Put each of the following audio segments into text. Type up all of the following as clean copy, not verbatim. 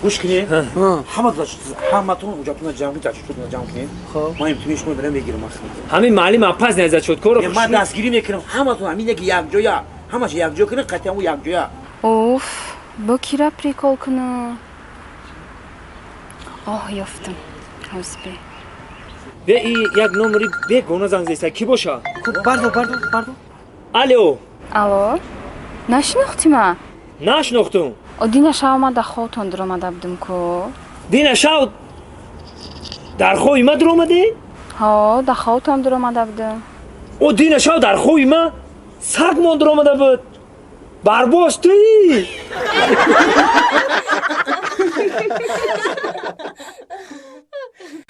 Гӯш кунед, ҳаматон ҳуҷҷатона ҷамъ кунед, зачёткотона ҷамъ кунед. Ман имтиҳони шумо дорам мегирам. Ҳамин маълим апаз не зачёткоро. Ман дастгирӣ мекунам ҳаматон, ҳамин яки якҷоя, ҳамаша якҷо кунед, қатъиан ӯ якҷоя. Уф, бо кира прикол кунам? Оҳ, ёфтам. Ҳозир. Бе и як номери бегона занг зеста, ки боша? Бардо, бардо, бардо. Алло. Алло? Нашинохтӣ ма? Нашинохтум. О, дина шав ма дар хобтон дуромада будум ку. Дина шав дар хоби ма дуромадӣ? Ҳо, дар хобтон дуромада будум. О, дина шав дар хоби ма сагмон дуромада буд. Барбос туӣ?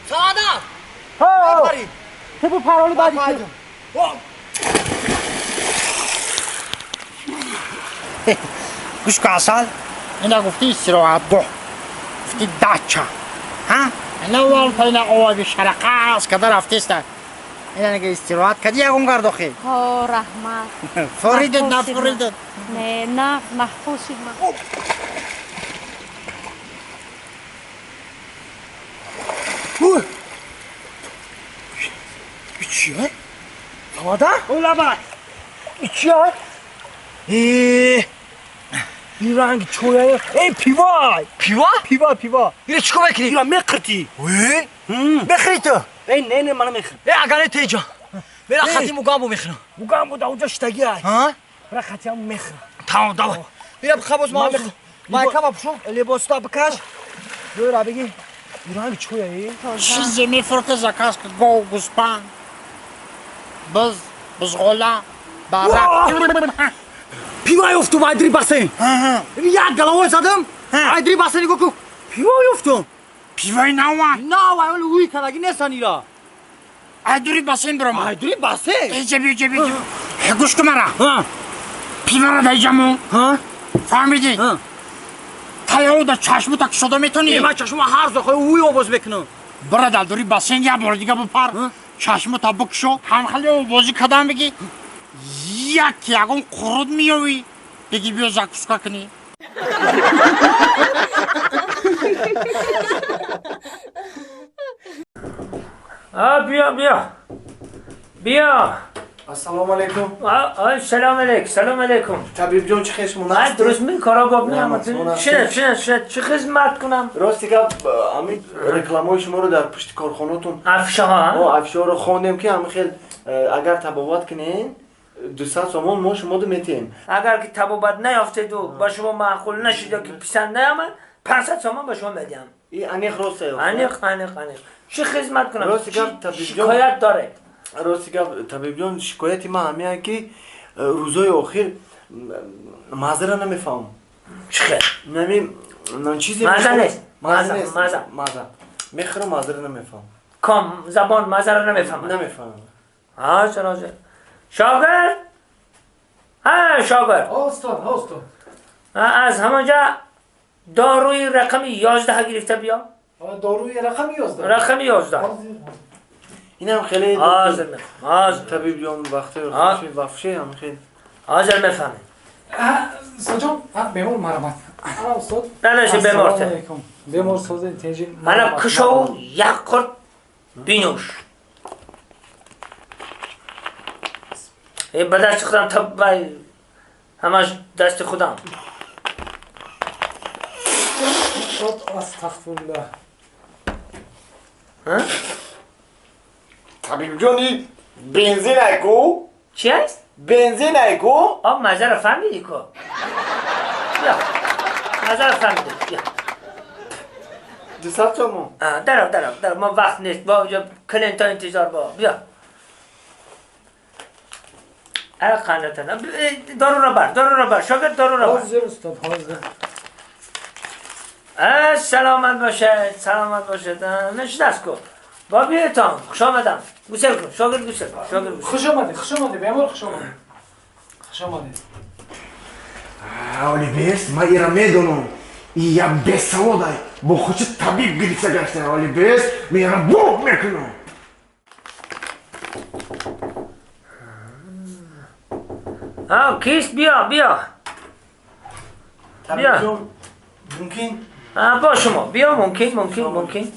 Саодат! Ҳо! Ту бу пароли баъди. Гӯш кун, асал, ина гуфти истироҳатгоҳ, гуфти дача, ҳа, ина валпа, ина оби шарақа аз када рафтеста, ина нега истироҳат кади ягон гардохи? Ҳо, раҳмат. Форидед, нафоридед? Не, на, маҳфул шид ман. Чия? Савада? Улабай. Чия? Ин ранги чоя, эй, пива! Пива? Пива, пива. Ира чикор мекунӣ? Ира меқиртӣ. Мехӯри ту? Эй, не, не, мана мехӯрам. Э, агар не теҷа. Мера хати мугамбо мехӯрам. Мугамбо да уҷа штаги ай. Ҳа? Мера хати ҳам мехӯрам. Тамом, давай. Мера бихабоз ман мехӯрам. Майкама пушум. Либоста бикаш. Бира бигӣ. Ин ранги чоя, э? Чизе мефурӯхта, заказ ка, гов, гӯспанд, биз, бузғола, барак. Пива ёфтум айдри бассейн. Як головой задам. Айдри бассейн нигоҳ ку. Пива ёфтум. Пиваи нава? Нава, вале уй кадаги нестан ира. Айдури бассейн биромад. Айдри бассейн? Эҷа биё, ҷа биё. Гӯш ку мара. Пиваро дар иҷа мон. Фаҳмидӣ? Таёву чашму так шуда метонӣ? Ман чашму ҳар зо уй овоз мекунам. Бира дар дури бассейн як бори дига бипар. Чашму та бикушо. Ҳамхали овозӣ кадан бигӣ. Як ягон қуруд меёвӣ. Бигӣ биё закуска кунӣ. Биё, биё. Биё. Ассалому алайкум. Салом алейкум, салом алейкум. Табиб ҷон, чӣ хел шумо? Ман дуруст ми кора боб не. Шинед, шинед, шинед, чӣ хизмат кунам? Рости гап, ҳамин рекламаҳои шуморо дар пушти корхонатон, афишаҳо, афишаҳоро хондем, ки ҳамин хел агар табобат кунед, 200 сомон мо шуморо метиҳем. Агар ки табобат наёфтеду ба шумо маъқул нашид ё ки писанд наомад, 500 сомон ба шумо медиҳам. И аниқ рост? Аниқ, аниқ, аниқ. Чӣ хизмат кунам? Рости гап, табибҷон, шикоят доред? Рости гап, табибҷон, шикояти ман ҳамин ки рӯзҳои охир маззара намефаҳмам. Чӣ хел? Нами чизе маза нест? Маза нест. Маза. Маза. Мехӯрам, маззара намефаҳмам. Ком забон маззара намефаҳмад? Намефаҳмам. Ҳозир, ҳозир. Шогирд? Ҳа, шогирд. Устод, устод. Аз ҳамонҷа доруи рақами 11 гирифта биё. Доруи рақами 11? Рақами 11. Инам хеле ҳозир мефаҳмам. Ҳозир. Табиб ҷон, вақти вафше ҳам хел. Ҳозир мефаҳмем. Устодҷон, бемор марҳамат. Устод. Нанаша бемор те. Бемор сози теҷи. Мана кушову як қурт бинӯш. Ба дасти худам табай, ҳамаш дасти худам. Устод, астағфируллоҳ. Табиб ҷони, бензин айку? Чи аст? Бензин айку? Об мазаро фаҳмидӣ ку? Бия. Мазаро фаҳмидӣ. Бия. 200 сомон. Дарав, дарав, дарав. Мо вақт нест. Бо ҷо клиента интизор бо. Бия. ай қандатан. Доруро бар, доруро бар. Шогирд, доруро бар. Ҳозир, устод, ҳозир. Саломат бошед, саломат бошед. Нишаст ку. Бо биётон, хуш омадам. Гусел кун, шогирд гусел, шогирд гусел. Хуш омадед, хуш омадед, бемор хуш омадед. Хуш омадед. Оли бес, ман ира медонам. И як бесаводай бо хучи табиб гирифта гашта. Оли бес, ман ира боб мекунам. Ҳа, кист? Биё, биё. Табиб ҷон, мумкин? با شما بیا ممکن ممکن ممکن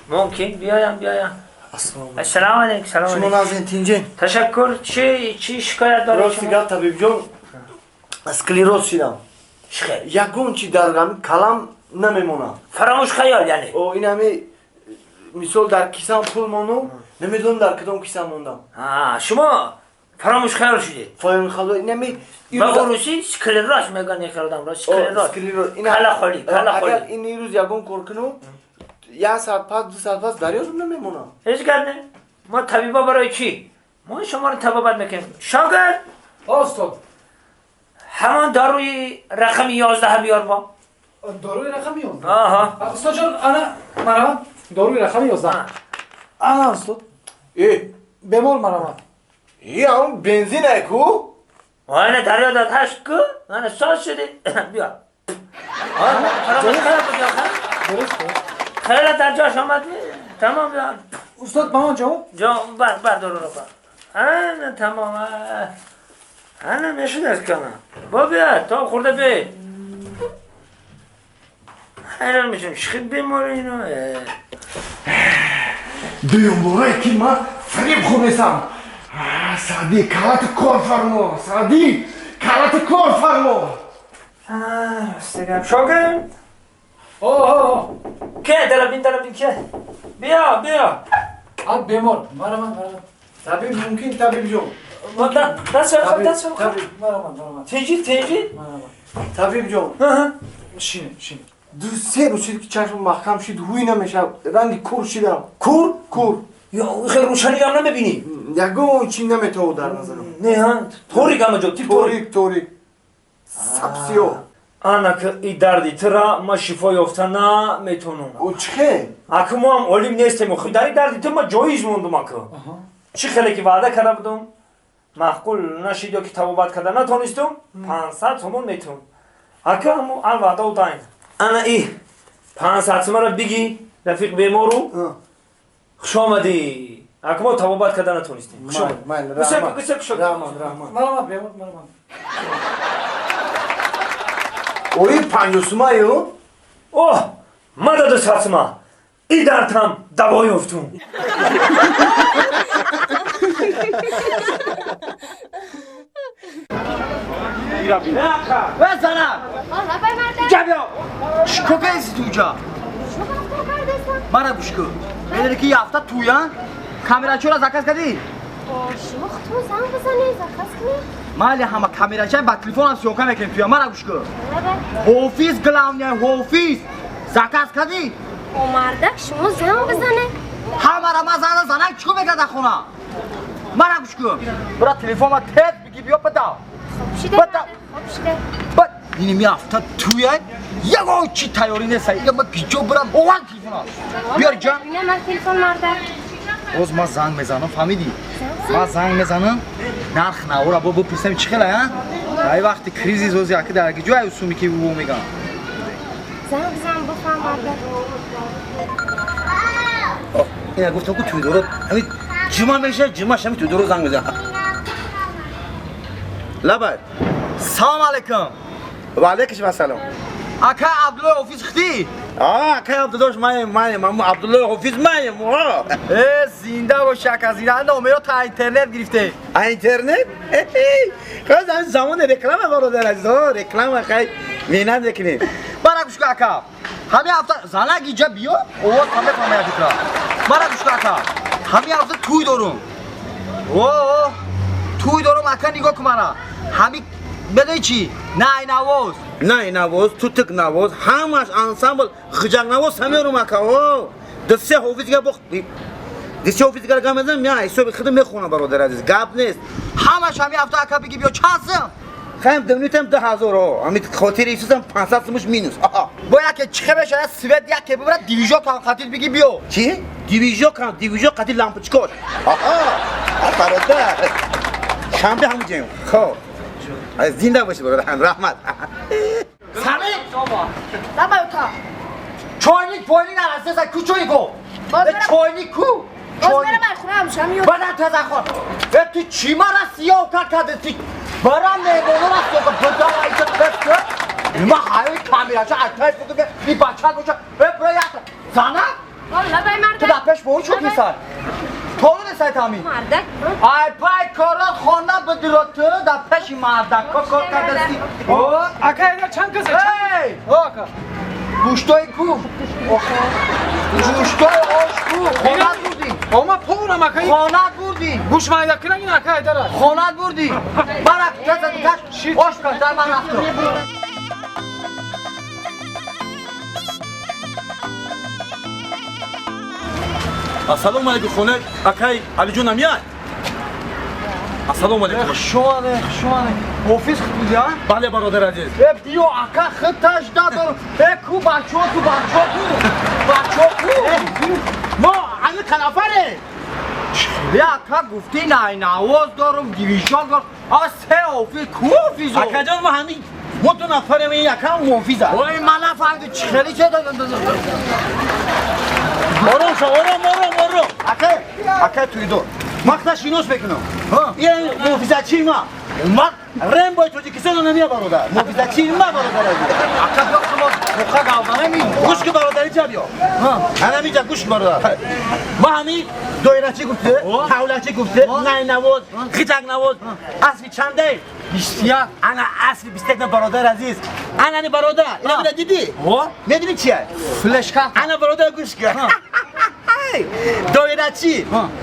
ممکن بیایم بیایم. السلام علیکم. سلام شما علیکم. نازین تینجین. تشکر. چی شکایت داری راستی شما؟ گپ طبیب جان اسکلیروز شدم. چه؟ یگون چی در غم کلام نمیمونم. فراموش خیال یعنی. او این همه مثال در کیسم پول مونم نمیدونم در کدام کیسم موندم. آه شما فراموش خیال شدید. فراموش خیال نمی با روسی اسکلروز میگن این آدم را اسکلروز. اسکلیروز این کلا خالی کلا خالی. اگر این روز یگون کار کنم یه ساعت پس دو ساعت پس دریازم نمیمونم. هیچ گپ نه. ما طبیبا برای چی؟ ما شما رو طبابت میکنیم. شاگرد استاد همان داروی رقم 11 بیار با. داروی رقم 11. آها استاد جان انا مرحبا داروی رقم 11. انا استاد ای بیمار مرحبا. ای اون بنزین کو؟ آنه دریا داد هشت کو؟ آنه ساز شده. بیا. آه فراموش خیال بیا. درست خیلی در جاش آمد. تمام بیا. استاد با من جواب؟ جواب بر بر دارو رو بر. آنه تمام. آنه نشد از کنم. با بیا تا خورده بی. حیران میشم چه بیماری اینا. دویم باره که من فریب خونستم. سعدی کلات کار فرما. سعدی کلات کار فرما. راستی شاگرد. آه که دلبین دلبین که بیا بیا. آب بیمار مرحبا مرحبا. طبیب ممکن طبیب جان. دست دست طبیب مرحبا مرحبا. تیجی تیجی مرحبا. طبیب جان. شینه شینه. دو سه روز شد که چشم محکم شد هوی نمیشه رنگ کور شدم. کور؟ کور. یا خیلی روشنی هم نمیبینی؟ یگون چی نمیتو در نظرم. نه ها توریک همه جا تیپ توریک توریک. سبسیو. انا که ای دردی ترا ما شفا یافته نمیتونم. او چه؟ اکه ما هم عالم نیستیم خو در دردی تو ما جایز موندم اکه. چی خیلی که وعده کرده بودم معقول نشید یا که طبابت کرده نتونستم 500 تومان میتونم. اکه همون ان وعده و داین. انا ای 500 تومان را بگی رفیق بیمارو خوش آمدی. اکه ما طبابت کرده نتونستیم. خوش آمدی. رحمان رحمان. مرحبا بیمار مرحبا. اوی 50 سومایو؟ اوه مدد ساتما ای دردم دوای افتون. بزنم جا بیا چیکار کردی تو اونجا؟ مرا گوش کن میدونی که یه هفته تویان کامرا را زکاس کردی؟ شما خودتون زنگ بزنید زکاس کنید. مالی همه کامرا با تلفن هم سیوکا میکنیم تویان. مرا گوش کن حافظ گلاونی حافظ زکاس کردی؟ او مردک شما زنگ بزنید. همه را ما زنگ زنگ چیکار میکرد در خونه؟ مرا گوش کن برا تلفن ما تست بگی بیا بدا. خوب شده خوب شده. بعد اینی می هفته تویان یگان چی تیاری نیست. ایگه من کجا برم؟ اوان تلفن بیار جان. نه من تلفن مردک. باز ما زنگ میزنم فهمیدی؟ ما زنگ میزنم نرخ نورا با بپرسم چی خیلی ها؟ در وقتی کریزی زوزی که در جای سومی که او میگم. زنگ بزن بفهم مردک. اینا گفتم که توی دورو همین جمعه میشه جمعه شمی توی دورو زنگ میزنم. لبر. سلام علیکم. و علیکم السلام. اکا عبدالله حافظ خدی؟ آه اکا عبدالله مایم مایم امو عبدالله حافظ مایم. اه زنده باش اکا زنده. نامه رو تا اینترنت گرفته. اینترنت؟ خلاص از زمان رکلام برادر عزیز رکلام خیلی میناد میکنیم. برا گوش کن اکا همین هفته زنگ اینجا بیا اوه همه فهمیدم فکر. برا گوش کن اکا همین هفته توی دارم. اوه توی دارم اکا نگاه کن مرا همین بدونی چی؟ نه نواز نه نواز توتک نواز همش انسامبل خجاق نواز همیرم اکا. او دسته حافظ گپ دسته حافظ گپ میزنم یا حساب خودم میخونم برادر عزیز گپ نیست. همش همین هفته اکا بگی بیا چند سم؟ خیم دونیتم 10000 ها همین خاطر ایسوسم 500 سمش مینوس. با یکی چخه بشه سوید یکی ببره دیویژو کان قتیل بگی بیا. چی؟ دیویژو کان دیویژو قتیل لامپچکاش. آها برادر شنبه همون جیم. خب زنده باشی برادر رحمت. سمی لبای تا چایnik پایینی نرسته کو چایnik کو چایnik کو باز برم من خونه همشم میاد بدن تازه خور تو چی مرا سیاه کرد کرده تی برام مهمانو را سیاه کرد بدن ایجا بس Ма ҳаёи камерача айтай буду би бача боша. Э бро ята. Зана? Лабай мардак. Ту дар пеш бо чӯ кисай. Толу несай тами. Мардак. Ай пай корот хона бидро ту дар пеши мардак кор кардасти. О, ака эга чанд каса? Эй! О ака. Гӯштои ку? Гӯштои ош ку? Хонат бурдӣ. О ма порам ака. Хонат бурдӣ. Гӯш майда кунак ин ака айдара. Хонат бурдӣ. Барак, каса каш. Ош каш дар ман рафтам. Ассалому алейкум хона акай Алиҷон амияд. Ассалому алейкум. Шуане, шуане. Офис худ буди, а? Бале бародар азиз. Э биё ака худташ надорам. Э ку бачо ку бачо ку. Бачо ку. Мо ами канафаре. Чӣ ака гуфтӣ найнавоз дорум, дивижон дорум. А се офис ку офисо? Акаҷон мо ҳами мо ду нафарем ин якам муофиза. Ой ман нафаҳмидам чӣ хеле че Ором шо, ором, ором, ором. Ака, ака туйдор. Ман худаш шинос мекунам. Ин муҳофизатчии ма. Ма Рембои Тоҷикистонро намея бародар. Муҳофизатчии ма бародар. Ака биё шумо буқа гавзанем. Гӯш ки бародари ҷа биё. Ҳаминҷа гӯш бародар. Ма ҳамин доирачӣ гуфте, ҳавлачӣ гуфте, найнавоз, хиҷакнавоз, асби чанде? 21. Ана асби 21 на бародар азиз. Анани бародар, ина бина дидӣ? Медонӣ чия? Флешка. Ана бародар гӯш кун. Доирачӣ,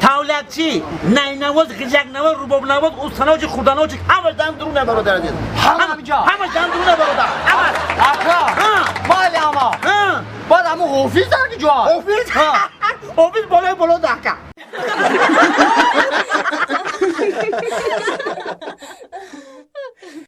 тавлатчӣ, найнавоз, ғиҷакнавоз, рубобнавоз, устанавози, хурданавози, ҳамаш дам дуруна бародар азиз. Ҳамаҷа. Ҳамаш дам дуруна бародар. Ҳамаш. Ака. Мали ама. Баъд ҳамун ҳофиз дар ки ҷо? Ҳофиз? Ҳофиз болои боло дака.